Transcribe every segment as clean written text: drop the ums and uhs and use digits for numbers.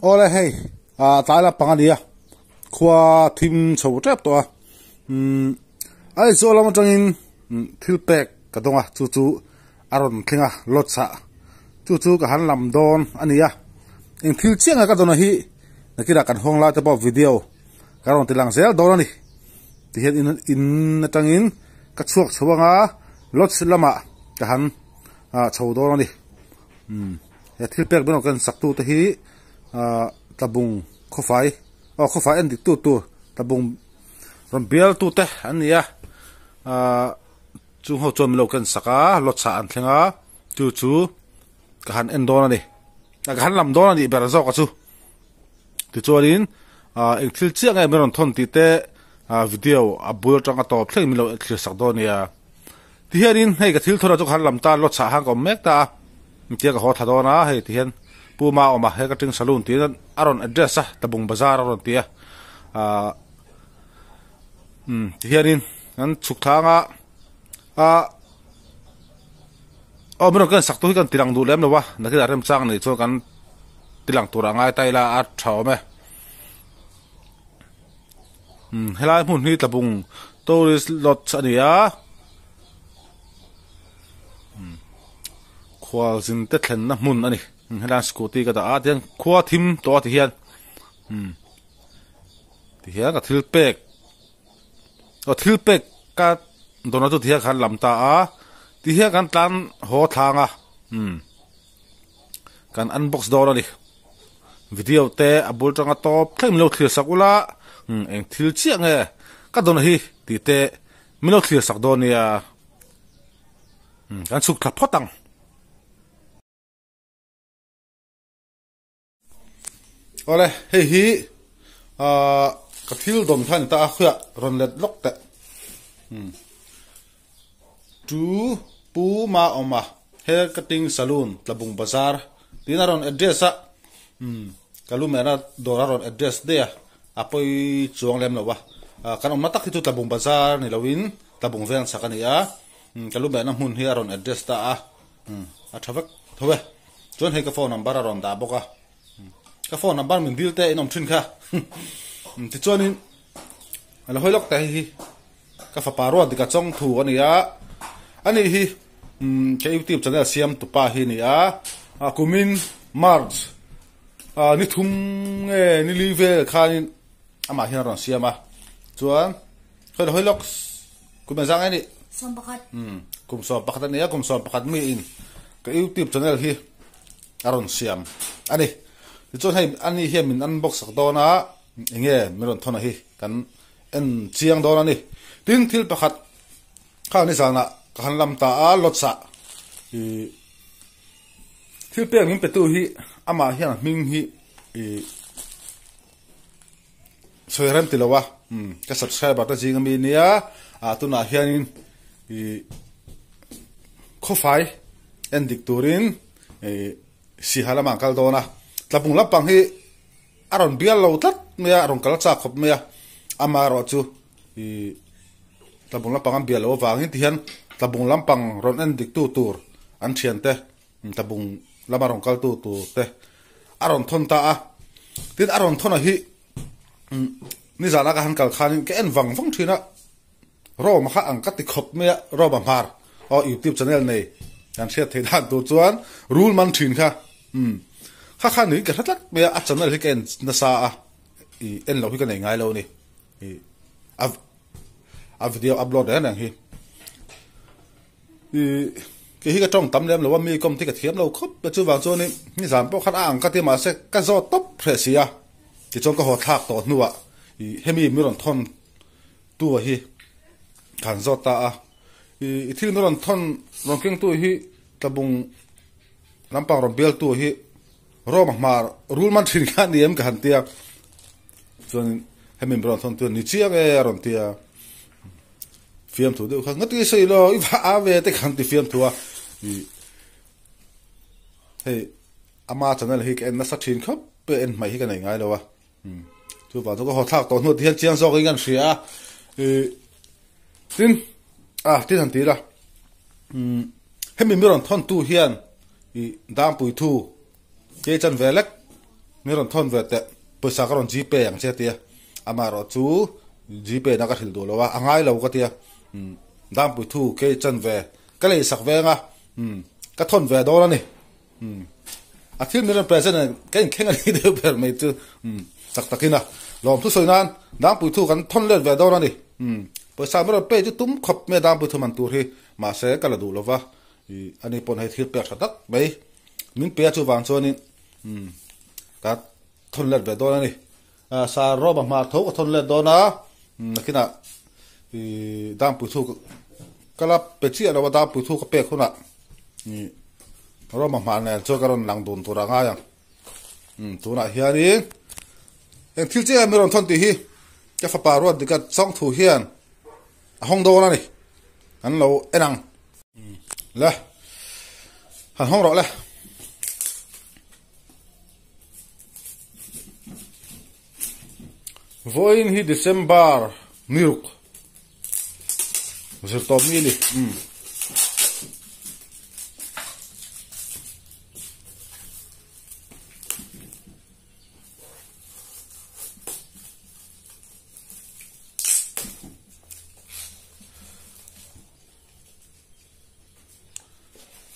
Awle hei ah tlai la panga nia khua thim chho tep tawh a umm Aizawl lam atangin thil pek ka dawng a chu chu a rawn thleng a lodge ah chu chu ka han lam dawn a ni a eng thil chiang a ka dawn a hi nakinah kan hawng lai te pawh video ka rawn ti lang zel dawn a ni tihian in in atangin ka chhuak chho ang a lodge lamah ka han ah chho dawn a ni umm he thil pek dawn kan sak tu te hi ah tlabung khawfai aw khawfai en dik tu tur tlabung rawn bial tu te an ni a ah chung ho chuan min lo ken sak a lawchah an thleng a chu chu ka han en dawn a ni ka han lam dawn a nih ber zawk a chu tichuanin ah eng thil chiah nge min rawn thawn tih te ah video a bul atanga tawp thleng min lo thlir sak dawn a nia tihianin hei ka thil thawn ah chu ka han lam ta lawchah khan ka awm mek ta a engtia ka haw thla dawn a hei tihian Pu Ma awm a he ka ting saloon tiin a rawn address a Tlabung bazar a rawn ti a ah umm tihianin an chhuk thlang a ah aw min rawn ken sak tur hi kan ti lang duh lem lo a nakinah remchang nih chuan kan ti lang tur a ngai ta ila a tha awm e umm helai hmun hi Tlabung tourist lodge a ni a umm khualzin te thlenna hmun a ni helai scooty ka dah a tihian khua thim tawh a ti hian umm tihian ka thil pek aw thil pek ka dawrna chu tihian khan lam ta a tihian kan tlan haw thlang a umm kan unbox dawn a ni video te a bul tanga tawp thleng min lo thlir sak ula umm eng thil chiah nge ka dawrna hi tih te min lo thlir sak dawn nia umm kan chhuk thla phawt ang. Awle hei hi ahh ka thil dawn kha a ni ta a khawiah rawn let lawk teh umm chu pu ma awm a hair cutting saloon tlabung bazar tiin a rawn address a umm ka lu mehna dawr a rawn address daih a a pawi chuang lem lo a ah kan awmna tak hi chu tlabung bazar ni loin tlabung veng chhak a ni a umm ka lu mehna hmun hi a rawn address ta a. Umm a tha vek tho e. Chuan hei ka phone number a rawn dah bawk a. Ka phone number min dil te in awm thin kha. Umm tichuanin a la hawi lawk ta hei hi ka fapa ruat dik a chawng thu a ni a. Ani hi umm ka youtube channel siam tupa hi a ni a. A kumin March ah ni thum nge ni li vel khanin amah hian a rawn siam a. Chuan khawi la hawi lawk Kum engzah nge nih? 11. Umm kum 11 a nia, kum 11 mi in ka youtube channel hi a rawn siam a ni. Tichuan hei ani hian min unbox sak dawn a, enge min rawn thawn a hi kan en chiang dawn a ni. Tin thil pakhat kha ni zanah ka han lam ta a lots ah ih thil pek min pe tu hi amah hian a hming hi ih Sawi rem ti lo a, umm ka subscriber te zing ami nia, ah tunah hianin ih khawfai en dik turin ih siha lamah an kal dawn a, tlabung lampang hi a rawn bial lo tlat mai a, a rawn kal chak khawp mai a, amaherawh chu ih tlabung lampang an bial loh avangin tihian tlabung lampang rawn en dik tu tur an thiante Tlabung lama rawn kal tu tur te a rawn thawn ta a, tin a rawn thawn a hi nizan a ka han kal khanin ka en vang vang thin a, Roma kha ang ka ti khawp mai a, Roma hmar aw youtube channel nei kan hriat theih dan tur chuan rul man thin kha umm kha kha niin ka hre tlat mai a, a channel hi ka en nasa a, ih en loh hi ka nei ngai lo a ni, ih a a video upload reng reng hi. Ih kei hi ka tawng tam lem lo a mi kawm te ka thiam lo khawp a chuvang chuanin nizan pawh khan a ang ka ti mahse ka zawt tawp hreh si a tichuan ka haw thlak tawh hnuah ih hemi mi rawn thawn tu a hi ka han zawt ta a ih thil mi rawn thawn rawn keng tu hi tlabung lampang rawn bial tu hi Rome hmar rul man thin kha ni em ka han tia chuanin hemi mi rawn thawn tu ni chiang e a rawn tia. Fiamthu deuh kha ngati sawi lo i va a ve te khan ti fiamthu a i hei ama channel hi ka en nasa thin khawp pe en hmai hi ka nei ngai lo a chu vang chu ka haw thlak tawh hnu ti hian chiang zawk in kan hria a i tin a tin han ti la hemi mi rawn thawn tu hian i dangpui thu ke chan ve lek. Min rawn thawn ve teh, pawisa ka rawn gpay ang che a ti a, amaherawh chu gpay na ka hrilh duh lo a, a ngai lo ka ti a, umm Dangpui thu kei chan ve ka lei sak veng a, umm ka thawn ve dawn a ni, umm a thil min rawn present nen ka inthleng a ni deuh ber mai chu, umm tak takin a lawm thu sawi nan Dangpui thu kan thawn let ve dawn a ni, umm pawisa min rawn pay chu tum khawp mai a Dangpui thu man tur hi, mahse ka la duh lo va, ih ani pawn hei thil pek tha tak mai min pe a chuvang chuanin Umm ka thawn let ve dawn a ni. Sa rawma hmar tho ka thawn let dawn a, nakinah ih dangpui thu ka la pe chiah lo a, dangpui thu ka pek hunah ih rawma hmar nen chuan ka rawn lang dun tur a ngai ang. Umm tunah hianin eng thil chiah mi rawn thawn tih hi ka fapa ruat dika chawng thu hian a hawng dawn a ni. Kan lo en ang. Le han hawng rawh le. Vawiin hi December ni ruk zirtawp ni a ni. Umm.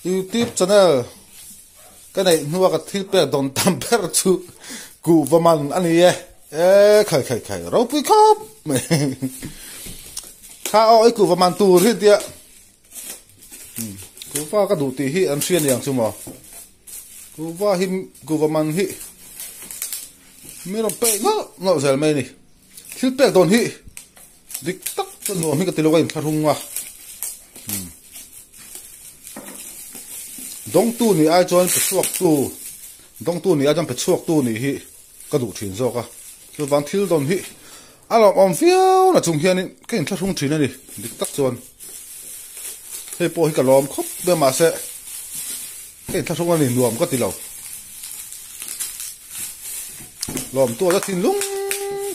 Youtube channel ka neih hnua ka thil pek dawn tam ber chu kuhva man a ni e e khai khai khai ropui khawp mai kha aw i kuhva man tur hi tia kuhva ka duh tih hi an hria niang chu maw kuhva hi kuhva man hi mi rawn pek nawlh nawlh zel mai a ni thil pek dawn hi. Dik tak chuan nuam hi ka ti lo a inthlahrung a. Dawngtu nih ai chuan pe chhuaktu, dawngtu nih ai chuan pe chhuaktu nih hi ka duh thin zawk a. Chuvang thil dawn hi a lawmawm viau na chung hianin ka inthlahrung thin a ni dik tak chuan. Hei pawh hi ka lawm khawp mai a mahse ka inthlahrung a ni nuam ka ti lo. Lawmtu a la thinlung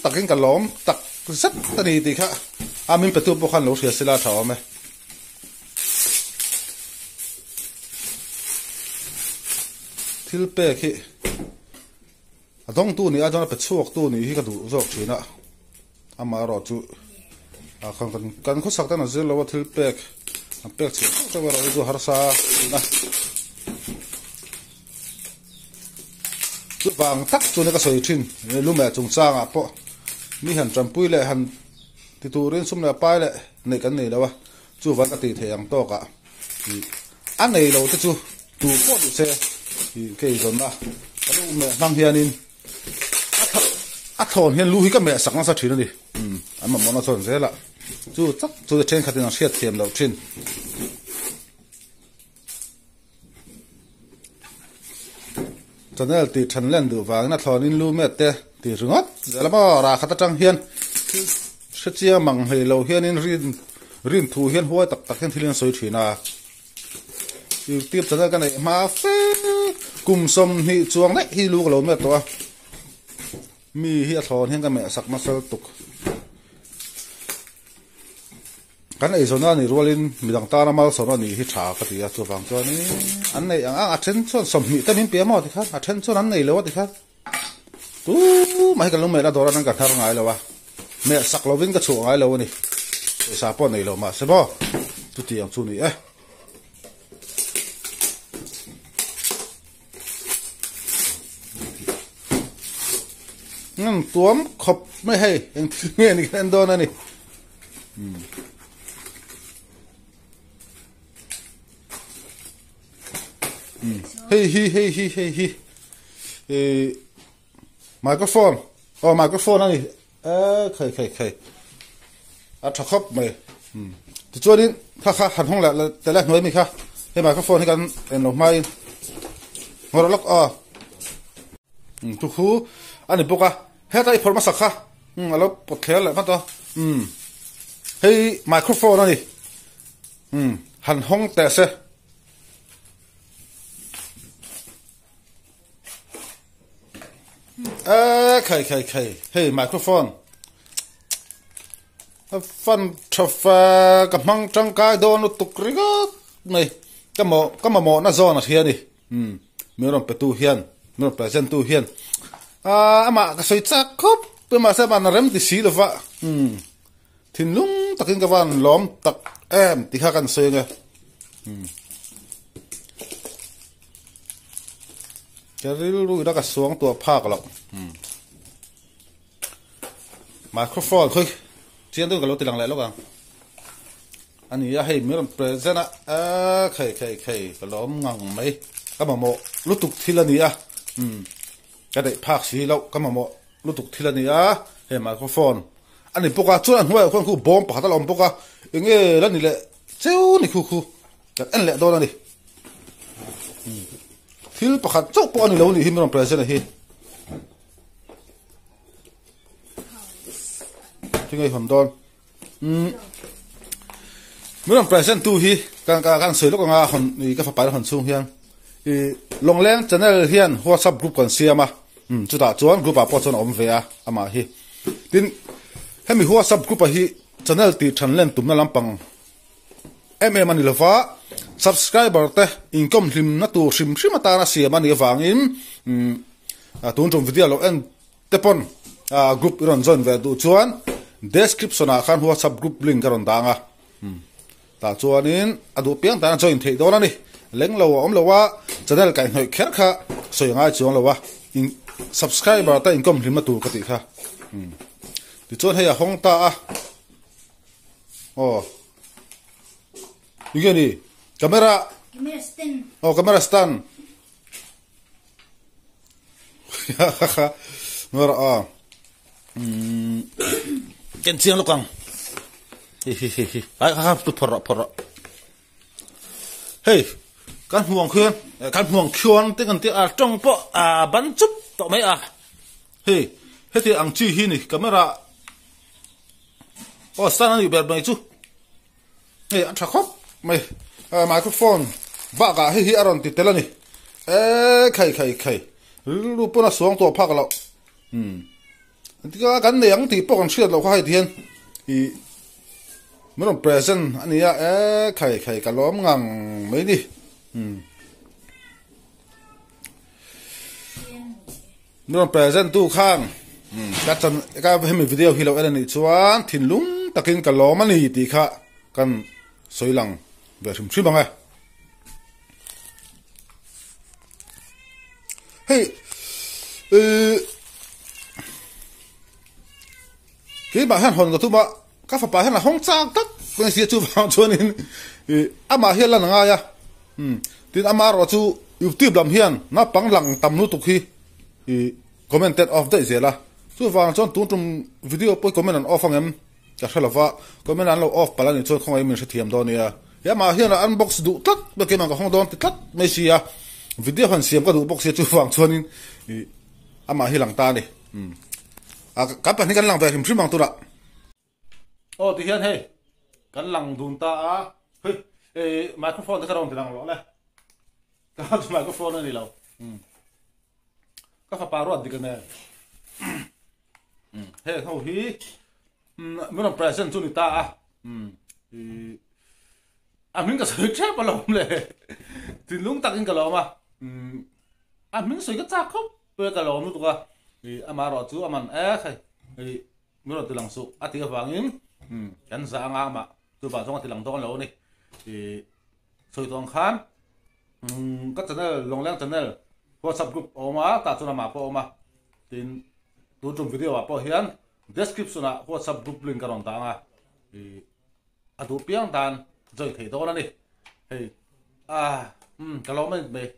takin ka lawm tak zet a ni tih kha a min petu pawh khan lo hria sela a tha awm e. Thil pek hi a dawngtu nih a chuan a pe chhuaktu nih hi ka duh zawk thin a, amaherawh chu ah khan kan khawsak ten a zir lo a thil pek an pek chhiah chauh chauh erawh hi chu harsa thin a. Chuvang tak chuan ka sawi thin lumeh chungchangah pawh mi han tanpui leh han ti turin sum leh pai leh neih kan nei lo a, chuvang ka tih theih ang tawkah ih a nei lo te chu tu pawh ni se ih ka eizawnna ka lu meh hmang hianin a thawn hian lu hi ka meh sak nasa thin a ni umm an mamawhna chuan zelah chu tak chu thenkhatin an hriatthiam loh thin. Channel tih than len duh vangin a thlawnin lu met te tih ringawt zel a maw rah khat atang hian thil hre chiang mang hlei lo hianin rin rin thu hian huai tak tak hian thil in sawi thin a youtube channel ka neih hma fe kum 20 chuang daih hi lu ka lo met tawh a mi hi a thlawn hian ka meh sak nasa lutuk. Kan eizawnna a nih rualin midang tana malsawmna a nih hi tha ka ti a, chuvang chuanin an neih ang ang a then chuan 20 te min pe maw tikhan a then chuan an nei lo a tikhan tumah hi kan lo mehna dawr atang ka thar ngai lo a, meh sak lovin ka chhuah ngai lo a ni, pawisa pawh nei lo mahse maw chuti ang chu ni e. Ngam tuam khawp mai hei eng thil nge ni kan en dawn a ni. Hei hi hei hi hei hi microphone oh microphone a ni e khai khai khai a tha khawp mai tichuanin kha kha han hawng leh tele hnuai mi kha hei microphone hi kan en lo hmain ngawrh lawk aw thu khu a ni bawk a heta i phawrh hmasak kha a lo pawt thler leh hmat a hei microphone a ni han hawng teh se. E khai khai khai hei microphone a fan tha fa ka hmang tangkai dawn lutuk ringawt mai ka maw ka mamawhna zawn a hria a ni um min rawn pe tu hian min rawn present tu hian. Amah ka sawi chak khawp mai mahse amah na rem ti si lova umm thinlung takin ka van lawm tak em ti kha kan sawi ange umm ka rilru ina ka suang tuah phak loh umm microphone khawi chiang deuhin ka lo ti lang leh lawk ang a ni a hei min rawn present a a khei khei khei ka lawm ngang mai ka mamawh lutuk thil a ni a umm ka daih phak si loh ka mamawh lutuk thil a ni a hei microphone a ni bawk a chuan a hnuaiah khuan khu bawm pakhat a la awm bawk a eng nge la ni leh cheu ni khu khu kan en leh dawn a ni thil pakhat chauh pawh a ni lo nih hi min rawn present a hi. Thing ei hawn dawn. Umm. Min rawn present tu hi kan kan kan sawi lawk anga hawn i ka fapa hawn chhung hian i Longleng channel hian WhatsApp group kan siam a. Umm chutah chuan group ah pawh chuan a awm ve a amah hi. Tin hemi WhatsApp group ah hi channel tih than len tumna lampang em em a ni lova subscriber te inkawm hlimna tur hrim hrim atana siam a nih avangin umm tun tum video lo en te pawn group i rawn join ve duh chuan description ah khan whatsapp group link a rawn dang a tah chuanin a duh piang tan a join theih dawn a ni leng lo a awm lo a channel kaihhnawih kher kha sawi a ngai chuang lo a in subscriber te inkawm hlimna tur ka tih kha tichuan hei a hawng ta a. Aw Enge ni camera Camera stand Aw camera stand Ngara a umm ken chiang lawk ang hi hi hi hi ai kha kha tu phawrh rawh phawrh rawh hei kan hmuh ang khian kan hmuh ang khian te kan tia a tawng pawh a ban chup tawh mai a hei heti ang chi hi ni camera Aw stand a nih ber mai chu hei a tha khawp mai microphone bakah hei hi a rawn ti tel a ni eee khai khai khai rilru pawn a suang tawh phak loh umm tikha kan nei ang tih pawh kan hriat loh kha hei ti hian ih min rawn present a ni a eee khai khai ka lawm ngang mai ni umm Min rawn present tu khan ka chan ka hemi video hi lo en a nih chuan thinlung takin ka lawm a ni tih kha kan sawi lang ve hrim hrim ang e. Hei ih keimah hian hawn ka tum a ka fapa hian a hawng chak tak mai sia chuvang chuanin ih amah hian lan a ngai a tin amaherawh chu youtube lam hian naupang lang tam lutuk hi ih comment te an off daih zel a chuvang chuan tun tum video pawh hi comment an off ang em ka hre lova comment an lo off palh a nih chuan khawngaih min hrethiam dawn nia he amah hian a unbox duh tlat mai keimah ka hawng dawn ti tlat mai sia video han siam ka duh bawk sia chuvang chuanin ih amah hi lang ta a ni. Kan pahnih kan lang ve hrim hrim ang turah. Aw ti hian hei kan lang dun ta a hei eh microphone te ka rawn ti lang rawh le ka chu microphone a ni lo ka fapa ruat dik a nen heng ho hi min rawn present chu ni ta a a hming ka sawi tep alawm le thinlung takin ka lawm a a hming sawi ka chak khawp Pek a lawm lutuk a, ih amaherawh chu a man ek hei, ih min rawn ti lang suh a tih avangin kan zah anga amah chuvang chuan ka ti lang dawn lo a ni. Ih sawi tawh ang khan ka channel Lawngleng channel WhatsApp group a awm a, tah chuan amah pawh a awm a, tin tun tum video ah pawh hian description ah WhatsApp group link ka rawn dah ang a, ih a duh piang tan join theih dawn a ni. Hei ah ka lawm a ni mai.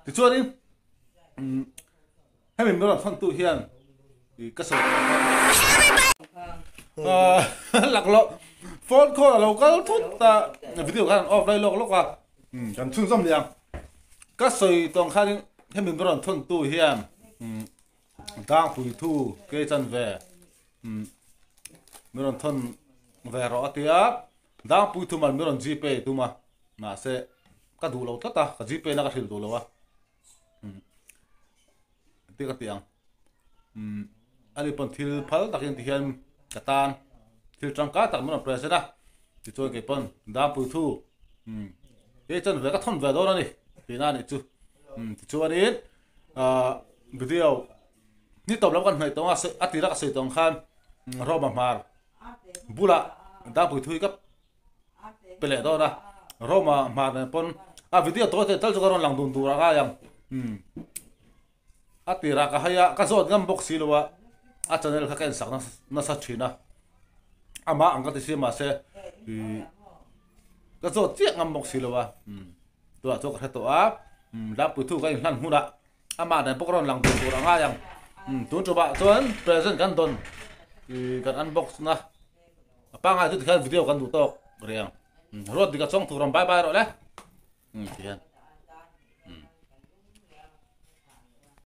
Tichuanin hemi min rawn thawntu hian ka sawi laklawh phone call a lo kal thut a video khan an off lai lawk lawk a kan chhunzawm leh ang ka sawi tawng khanin hemi min rawn thawntu hian dangpui thu kei chan ve min rawn thawn ve rawh a tia dangpui thu man min rawn gpay tum a mahse ka duh lo tlat a ka gpay na ka hrilh duh lo a ti ka ti ang ani pawn thil phal takin ti hian ka tan thil tangkai tak min rawn present a tichuan kei pawn dangpui thu hei chuan ve ka thawn ve dawn a ni tihna a nih chu tichuanin video. Ni tawp lam kan hnaih tawng a a tira ka sawi tawng khan Roma hmar bulah dangpui thui ka pe leh dawn a Roma hmar nen pawn a video tawi thei tal chu ka rawn lang dun tur a ngai ang a tirah ka hai a ka zawt ngam bawk si lo a a channel kha ka en sak nasa thin a amah ang ka ti si mahse ih ka zawt chiah ngam bawk si lo a tunah chuan ka hre tawh a dangpui thu ka inhlan hunah Amah nen pawh ka rawn lang duh tur a ngai ang. Tun tumah chuan present kan dawn ih kan unbox na a pangngai chu tikhian video kan duh tawk rih ang. Ruat dik a chawng tur ang bye bye rawh le. Tikhian.